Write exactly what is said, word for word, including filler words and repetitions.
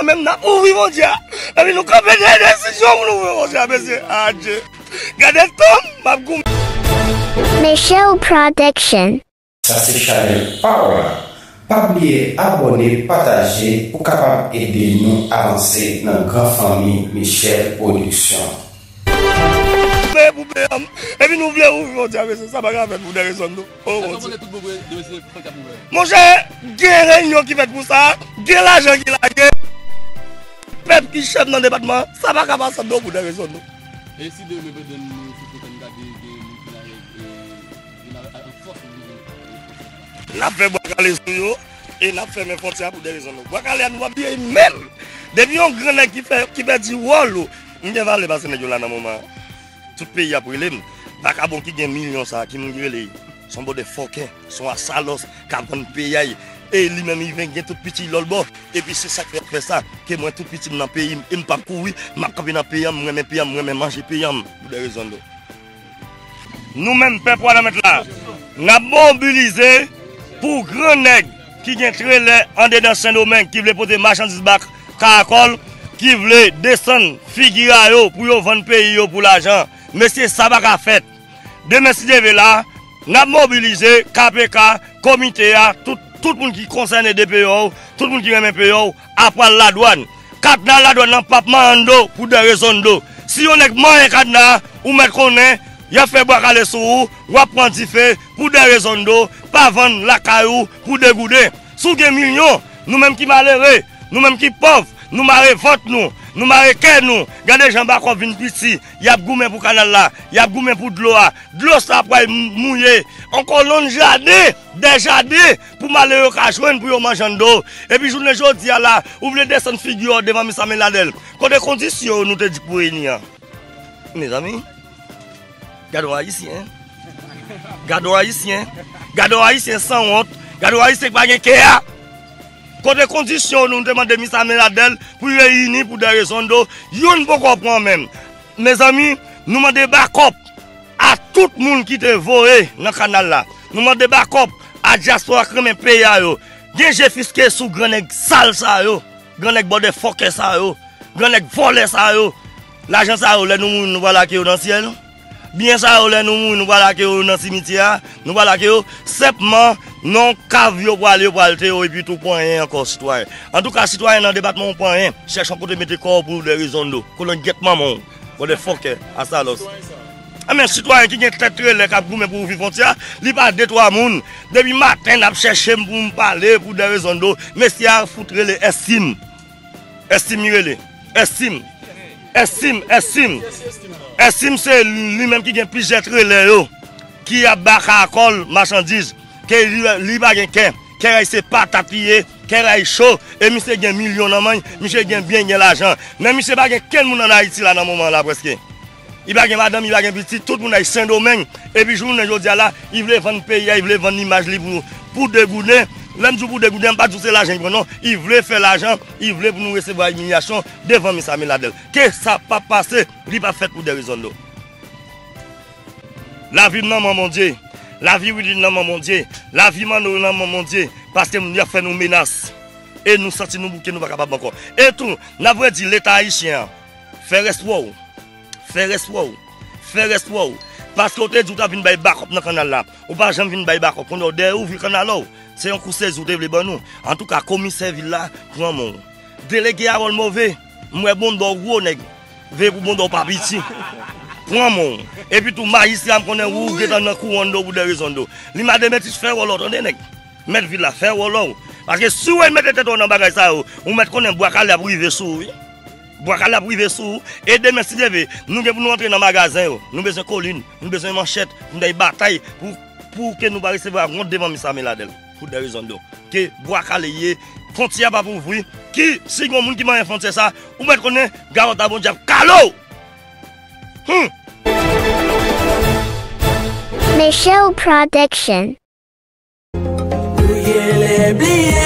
Menm n ap ouvri fwontyè a. Epi nou kanpe dèyè desizyon pou nou ouvri fwontyè a, mesye. Adje. Gade tan m ap goumen. Michelle Production. Sa se chanèl pa w la. Pa bliye abòne, pataje pou kapab ede nou avanse nan gran fanmi Michelle Production. Peye pou peye m. Epi nou vle ouvri fwontyè a, mesye, sa pa ka fèt pou de rezon nou. Oh, Bondye. Monchè, gen reyinyon ki fèt pou sa, gen lajan ki lage. Pèp ki chèf nan depatman, sa pa ka pase non pou de rezon nou. E si demen pandan nou sou kote n gade gen moun ki la, e, e, e la, an fòs, n ap fè bwa kale sou yo, e n ap fèmen fwontyè a pou de rezon nou. Bwa kale a nou pa bliye menm. Depi yon gran nèg ki fè, ki pèdi wòl ou, m gen valè pase nèg yo la nan moman an. Tout peyi ap rele m. Vakabon ki gen milyon sa, ki moun ki rele? Se yon bòdè fòkè, se yon asalòs k ap vann peyi a. E li menm li vin gen tout piti lòlbò. Epi se sa k fè l ap fè sa, ke mwen tout piti m nan peyi m, e m p ap kouri, m ap kanpe nan peyi an, m renmen peyi an, m renmen manje peyi an, pou de rezon do. Nou menm pèp Wanament la, n ap mobilize pou gran nèg ki gen trelè andedan Sendomeng ki vle pote machandiz bak Karakòl, ki vle desann figi a yo pou yo vann peyi yo pou lajan. Mesye, sa pa ka fèt. Demen si Dye vle la, n ap mobilize K P K, komite a, tout, tout moun ki konsène de peyi w, tout moun ki renmen peyi w, ap pral ladwàn. Kadna ladwàn nan p ap manyen do pou de rezon do. Si yon nèg manyen kadna, ou mèt konnen, y ap fè bwa kale sou ou, w ap pran dife pou de rezon do, pa vann lakay ou pou de gouden. Si w gen milyon, nou menm ki malere, nou menm ki pòv, nou mare vant nou, nou mare kè nou. Gade jan Bakòp vin piti, y ap goumen pou kanal la, y ap goumen pou dlo a. Dlo sa pral m-, mouye yon kolonn jaden, de jaden, pou malere yo ka jwenn pou yo manje anndan. Epi jounen jodi a la, ou vle desann figi w devan Misamen Ladèl. Kote kondisyon nou te di k pou reyini an? Mezanmi, gade yon Ayisyen. Gade yon Ayisyen. Gade yon Ayisyen sanwont. Gade yon Ayisyen ki pa gen kè a. Kote kondisyon nou te mande Misamen Ladèl pou reyini pou de rezon do? Youn poko pran menm. Mezanmi, nou mande bakòp a tout moun ki te voye nan kanal la. Nou mande bakòp a dyaspora k renmen peyi a yo. Gen je fiske sou gran nèg sal sa yo, gran nèg bòdè fòkè sa yo, gran nèg vòlè sa yo. Lajan sa yo, lè nou mouri, nou pral lage yo nan syèl. Byen sa yo, lè nou mouri, nou pral lage yo nan simityè a. Nou pral lage yo. Senpman, nan kav yo pral, yo pral te yo, epi tou pran anyen ankò, sitwayen. Antouka, sitwayen nan depatman ou pran anyen, chèche yon kote mete kò w pou de rezon do. Kolonn gyèt manman w. Bòdè fòkè, asalòs. Anben, sitwayen ki gen tèt trelè k ap goumen pou ouvri fwontyè a, li pa de twa moun. Depi maten, n ap chèche m pou m pale pou de rezon do. Mesye a fout rele Èstim. Èstim li rele. Èstim. Èstim, Èstim. Èstim se li menm ki gen plizyè trelè yo, ki ap ba Karakòl machandiz. Ke li, li pa gen kè. Kè ray se patat li ye. Kè ray cho. E misye gen milyon nan men l. Misye gen byen, gen lajan. Men misye pa gen kenn moun ann Ayiti la nan moman an la prèske. Li pa gen madanm, li pa gen pitit. Tout moun ay Sendomeng. Epi jounen jodi a la, li vle vann peyi a, li vle vann imaj li pou, pou de gouden. Lè m di w pou de gouden, m pa di w se lajan li pran non. Li vle fè lajan, li vle pou nou resevwa imilyasyon devan Misamen Ladèl. Ke sa p ap pase, li p ap fèt pou de rezon do. Lavi m nan men Bondye. Lavi Willy nan men Bondye. Lavi Manno nan men Bondye. Paske moun y ap fè nou menas. E nou santi nou bouke, nou pa kapab ankò. E tou, n ap redi Leta ayisyen an, fè respè w. Fè respè w. Fè respè w. Paske w te di w t ap vin bay bakòp nan kanal la. Ou pa janm vin bay bakòp. Kounye a w dèyè ouvri kanal la w. Se yon kou sezi w te vle ban nou. Antouka, komisè vil la, pran men w. Delege Harold Move, m wè bonda w gwo, nèg. Veye pou bonda w pa piti. Pran men w. Epi tou, majistra, m konnen ou gentan nan kouwòn do pou de rezon do. Li mande metis fè wòl ou, tande, nèg. Mèt vil la, fè wòl ou. Paske si w mete tèt ou nan bagay sa yo, ou mèt konnen bwa kale ap rive sou ou, wi. Bwa kale ap rive sou ou. E demen, si Dye vle, nou gen pou nou antre nan magazen yo. Nou bezwen kolin, nou bezwen manchèt, pou nou al batay, pou, pou ke nou pa resevwa wont devan Misamen Ladèl. Pou de rezon do. Ke bwa kale ye, fwontyè a p ap ouvri, ki si gon moun ki manyen fwontyè sa, ou mèt konnen, gawòt a Bondye ap kale w! Hmm! Michelle Production. Nou genlè bliye